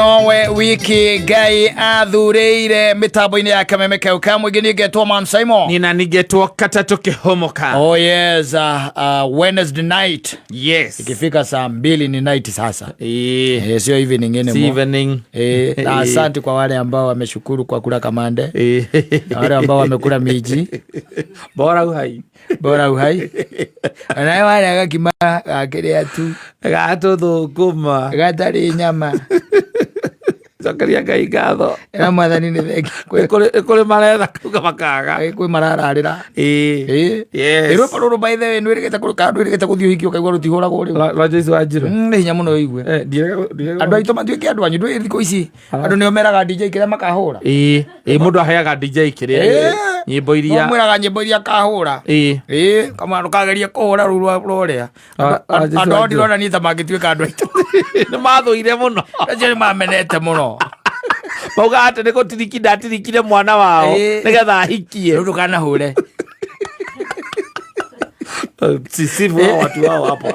Nowe wiki Ngai athurĩire mĩtambo-inĩ ya kameme kau ka mũingĩ. Niĩ ngetwo Man Simon. Nina nigetwo Katatũ Kĩhomoka. Oh yes, Wednesday night. Yes. Ikifika saa 2 ni night sasa. Sio evening Si anymore. evening. Na asante kwa wale ambao wameshukuru kwa kula kamande na wale ambao wamekula miji. Bora uhai. Bora uhai. Nawe warĩa gakima gakĩrĩa tu. Gatũthũkũma. Gatarĩ nyama. Cokeria Ngai ngatho. Na Mwathani nĩ thengi. Nĩ kũrĩ maretha kuga makaga. Kwĩ marararĩra. Yes. Rwĩmbo rũrũ, by the way, nwĩrĩgĩte kana ndwĩrĩgĩte gũthiĩ ũhiki ũkaigua rũtihũragwo rĩu? Rwa Joyce Wanjiru. Nĩ hinya mũno ũigue. Andũ aitũ matuĩke andũ anyu. Ndũĩ thikũ ici andũ nĩo meraga DJ kĩrĩa makahũra. Ĩĩ, mũndũ aheaga DJ kĩrĩa nyĩmbo iria Mwĩraga nyĩmbo iria akahũra. Ĩĩ, kamwana ndũkagerie kũhũra rũu rwa ũrĩa. Ah, Joyce Andũ ao Wanjiru. ndirona niĩ ta mangĩtuĩka andũ aitũ. Nĩ mathũire mũno. Acio nĩ mamenete mũno. Mauga atĩ nĩ gũtiriki ndatirikire mwana wao nĩgetha ahikie. Rĩu ndũkanahũre. Sisifu hao watu wao hapo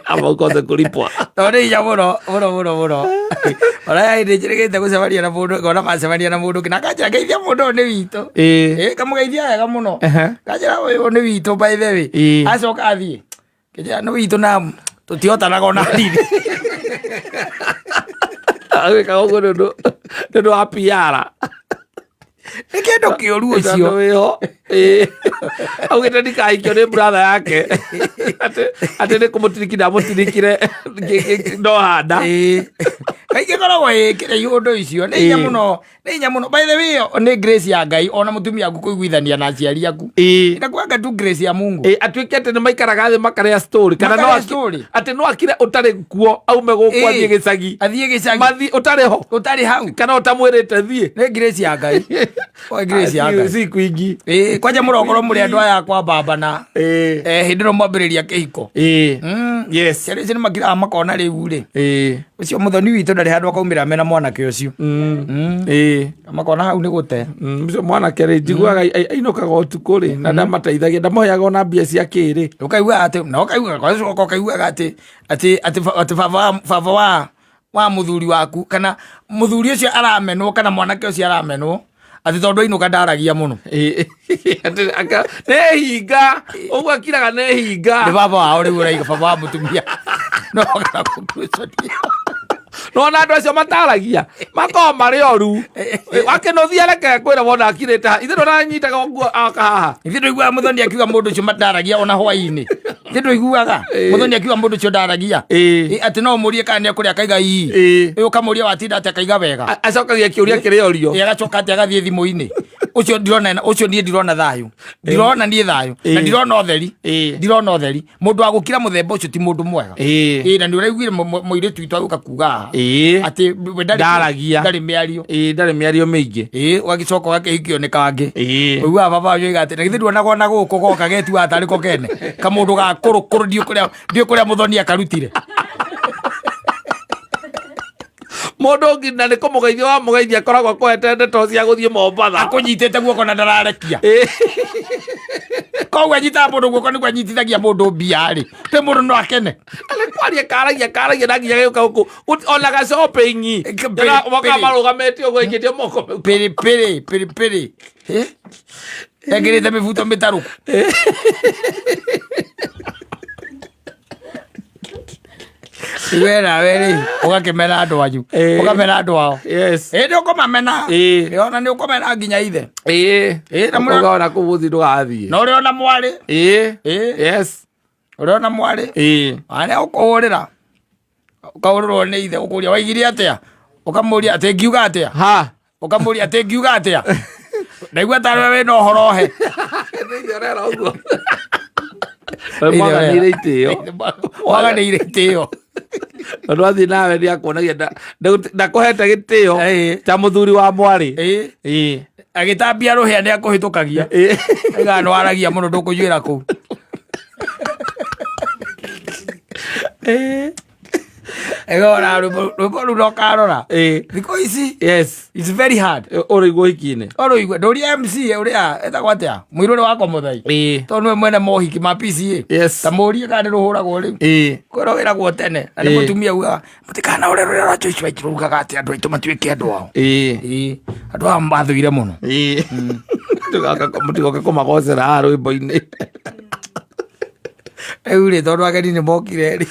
ama ukose kulipwa. Tondũ nĩ hinya mũno mũno mũno mũno. Ona hĩndĩ njĩrĩgĩte gũcemania na mũndũ, ngona macemania na mũndũ ũngĩ na akanjĩra, "Ngeithia mũndũ ũyũ nĩ witũ." Ĩĩ, kamũgeithia wega mũno. Kanjĩra, "Ũyũ nĩ witũ, by the way." Acoka athiĩ kĩnjĩra, "Nĩ witũ na tũtihotanaga ona hanini." Agĩkaga ũguo nĩ ũndũ wa PR. Nĩ kĩndũ kĩũru ũcio. Tondũ wĩho. Augĩte ndikahikio nĩ brother yake, atĩ nĩ kũmũtiriki ndamũtirikire no handa. Ĩĩ, kaingĩ koragwo ĩkĩrĩ iũndũ icio nĩ hinya mũno, nĩ hinya mũno. By the way, nĩ grace ya Ngai ona mũtumia waku kũiguithania na aciari aku. Inakuanga tu grace ya Mungu. Ĩĩ, atuĩke atĩ nĩ maikaraga thĩ makarĩa story kana no Makarĩa story. Atĩ no akire ũtarĩ kuo, aume gũkũ athiĩ gĩcagi. Athiĩ gĩcagi. Mathiĩ ũtarĩ ho. Ũtarĩ hau. Kana ũtamwĩrĩte thiĩ. Nĩ grace ya Ngai. Oi, grace ya Ngai. Si kwingi. Ĩĩ, kwanja mũrokorwo mũrĩ andũ aya kwa baba na hĩndĩ ĩno mwambĩrĩria kĩhiko. Ciana icio nĩ makiraga makona rĩu rĩ, ũcio mũthoni witũ ndarĩ handũ akaumĩra mena mwanake ũcio. Makona hau nĩ gũte. Ũcio mwanake rĩ, njiguaga ainũkaga ũtukũ rĩ, na ndamateithagia, ndamũheaga ona mbia cia kĩrĩ. Ũkaigua atĩ na ũkaigua ũgacoka ũkaiguaga atĩ baba wa mũthuri waku kana mũthuri ũcio aramenwo kana mwanake ũcio aramenwo atĩ tondũ ainũka ndaragia mũno. Atĩ nĩ hinga ũguo akiraga, nĩ hinga. Nĩ baba wao rĩu ũraiga, baba wa mũtumia no kana conclusion. Nona andũ acio mataragia makoragwo marĩ oru. Wakĩnũthia, reke kwĩra wona akirĩte haha. Ithe ndũranyitaga ũguo aka haha. Ithuĩ ndũiguaga mũthoni akiuga mũndũ ũcio mataragia ona hwaĩ-inĩ. Ithuĩ ndũiguaga mũthoni akiuga mũndũ ũcio ndaragia. Atĩ no ũmũrie kana nĩ ekũrĩa, akaiga ii. Ũkamũria watinda atĩa, akaiga wega. Acokagia kĩũria kĩrĩa orio. Agacoka atĩ agathiĩ thimũ-inĩ. Ũcio ndirona, ũcio niĩ ndirona thayũ, ndirona niĩ thayũ na ndirona ũtheri. Ndirona ũtheri. Mũndũ wa gũkira mũthemba ũcio ti mũndũ mwega. Ĩĩ, na nĩ ũraiguire mũirĩtu witũ agĩũka kuga haha atĩ we Ndaragia. ndarĩ mĩario. Ĩĩ, ndarĩ mĩario mĩingĩ. Ĩĩ, ũgagĩcoka ũgakĩhikio nĩ kangĩ. Ũiguaga baba wanyu oiga atĩ na githĩ nduonaga ona gũkũ goka getuaga tarĩ ko kene kamũndũ ga kũrũ kũrũ, ndiũ kũrĩa mũthoni akarutire. Mũndũ ũngĩ na nĩ kũmũgeithia wamũgeithia, akoragwo akũhete ndeto cia gũthiĩ Mombatha. Akũnyitĩte guoko na ndararekia. Koguo anyitaga mũndũ guoko nĩguo anyitithagia mũndũ mbia rĩ, tĩ mũndũ no akene. Nĩ kwaria karagia karagia na nginya gĩũka gũkũ ona ga shopping. Moka Pĩrĩ. marũgamĩte ũguo aikĩtie moko. Pĩrĩ pĩrĩ pĩrĩ pĩrĩ. Ekĩrĩte mĩbuto mĩtarũku. We nawe rĩ, ũgakĩmena andũ anyu. Ũkamena andũ ao. Ĩ, nĩ ũkũmamena. Ĩ, ona nĩ ũkũmena nginya ithe. Ĩĩ, na Ũkaona kũu gũthiĩ ndũgathiĩ. Na ũrĩ ona mwarĩ. Yes. Ũrĩ ona mwarĩ. Arĩa ũkũhũrĩra, ũkahũrĩrwo nĩ ithe, ũkũria waigire atĩa, ũkamũria atĩ ngiuga atĩa. Ha. Ũkamũria atĩ ngiuga atĩa, ndaigua tarĩ wĩna ũhoro he. Nĩ ũrera ũguo. We mwaganĩire itĩo. Mwaganĩire itĩo. Tondũ athiĩ nawe nĩ akuonagia ndakũhete gĩtĩo ta mũthuri wa mwarĩ. Agĩtambia rũhĩa nĩ akũhĩtũkagia. Aigaga nĩ waragia mũno, ndũkũnywĩra kũu. Ĩgora rwĩmbo rũu no karora. Ĩĩ. Thikũ ici Yes. it's very hard. Ũrĩigua ũhiki-inĩ. Ũrũigua ndũria MC ũrĩa etagwo atĩa? Mũirũ ũrĩa wakwa mũthai. Ĩĩ. Tondũ nĩwe mwene mohiki ma PCA. Yes. Ta mũrie kana nĩ rũhũragwo rĩu. Ĩĩ. Kwĩrwo wĩragwo tene na nĩ Ĩĩ. mũtumia ugaga mũtikanaũre rũrĩa rwa Joyce Wanjiru rugaga atĩ andũ aitũ matuĩke andũ ao. Ĩĩ. Ĩĩ. Andũ aya mathũire mũno. Ĩĩ. Mũtigoke kũmagocera haha rwĩmbo-inĩ. Rĩu rĩ tondũ ageni nĩ mokire rĩ.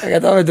Reke twambe.